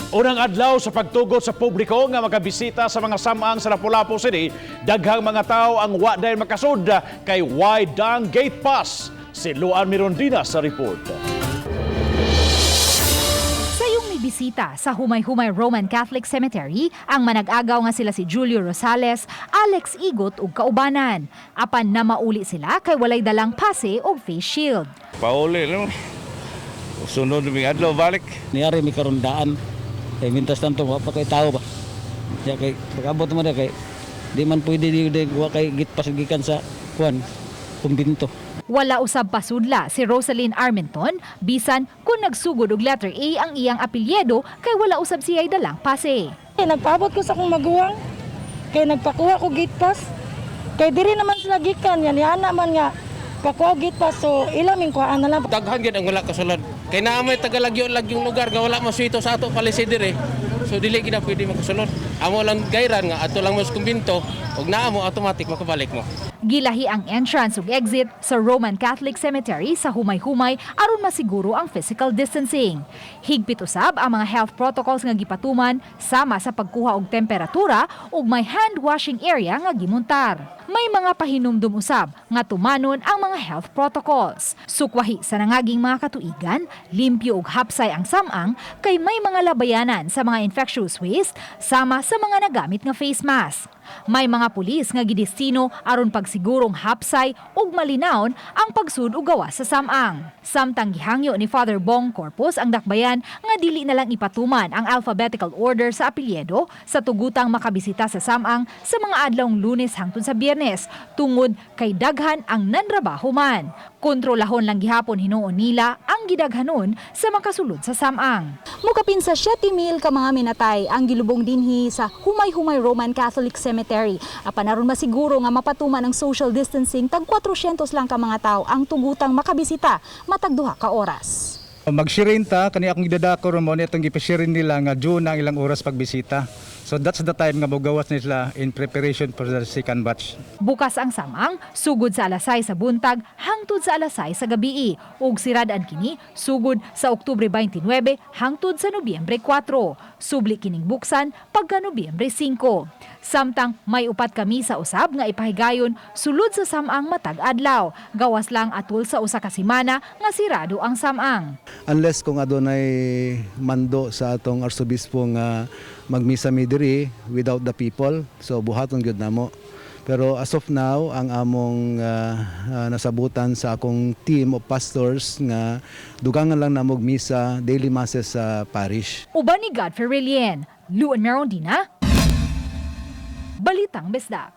Unang adlaw sa pagtugot sa publiko nga makabisita sa mga samang sa Lapu-Lapu City, daghang mga tao ang wa dayon makasud kay way dang gate pass. Si Luan Mirondina sa report. Sayong may bisita sa Humay-Humay Roman Catholic Cemetery ang manag-agaw nga sila si Julio Rosales, Alex Igot ug kaubanan. Apan na mauli sila kay walay dalang pase og face shield. Pauli no. Sunod mi adlaw balik. Niari mi karon daan. Kay mintas tanto wa pa kay tao ba. Ya kay pag-abot mo na kay di man pwede di wa kay gitpas gikan sa kuan kumbinto. Wala usab pasudla si Rosaline Armenton bisan kung nagsugod og letter A ang iyang apelyido kay wala usab siya'y dalang pase. Eh, nagpaabot ko sa akong maguwang. Kay nagpakuha ko gate pass. Kay diri naman sila gikan yan yana man nga pakuha og gate pass, so ilaming kuhaan na lang. Daghan gyud ang wala kasulod. Kay naa may tagalagyo-lagyong lugar nga wala masuito sa ato palisi dire. So dili gid na pwede makasulod. Amo lang gayran nga ato lang mo sa kumbinto ug naa mo, automatic makabalik mo. Gilahi ang entrance ug exit sa Roman Catholic Cemetery sa Humay-Humay aron masiguro ang physical distancing. Higpit usab ang mga health protocols nga gipatuman sama sa pagkuha og temperatura ug may hand washing area nga gimuntar. May mga pahinumdum usab nga tumanon ang mga health protocols. Sukwahi sa nangaging mga katuigan, limpyo ug hapsay ang samang kay may mga labayanan sa mga infectious waste sama sa mga nagamit nga face mask. May mga pulis nga gidestino aron pagsigurong hapsay ug malinawon ang pagsud ug gawas sa samang. Samtang gihangyo ni Father Bong Corpus ang dakbayan nga dili na lang ipatuman ang alphabetical order sa apelyido sa tugutang makabisita sa samang sa mga adlawng Lunes hangtod sa Biyernes tungod kay daghan ang nanrabaho man. Kontrolahon lang gihapon hinuon nila ang gidaghanon sa makasulod sa samang. Mukapin sa 7,000 ka mga minatay ang gilubong dinhi sa Humay-Humay Roman Catholic Cemetery. Apan aron masiguro nga mapatuman ang social distancing, tag 400 lang ka mga tao ang tugutang makabisita matag 2 ka oras. Magsirin ta, kani akong gidadako ron mo ni itong gipasirin nila nga June ang ilang oras pagbisita. So that's the time nga mogawas nila in preparation for the second batch. Bukas ang samang sugod sa alas 6 sa buntag hangtod sa alas 6 sa gabii ug sirad-an kini sugod sa Oktubre 29 hangtod sa Nobyembre 4. Subli kining buksan pagka Nobyembre 5. Samtang may upat ka misa usab nga ipahigayon sulod sa samang matag adlaw. Gawas lang atul sa 1 ka semana nga sirado ang samang. Unless kung adunay mando sa atong arsobispo nga magmisa mi diri without the people, so buhaton gyud namo. Pero as of now, ang among nasabutan sa akong team of pastors nga dugangan lang namog misa, daily masses sa parish. Uban ni Godfrey Relien, Luan Merondina, Balitang Bisdak.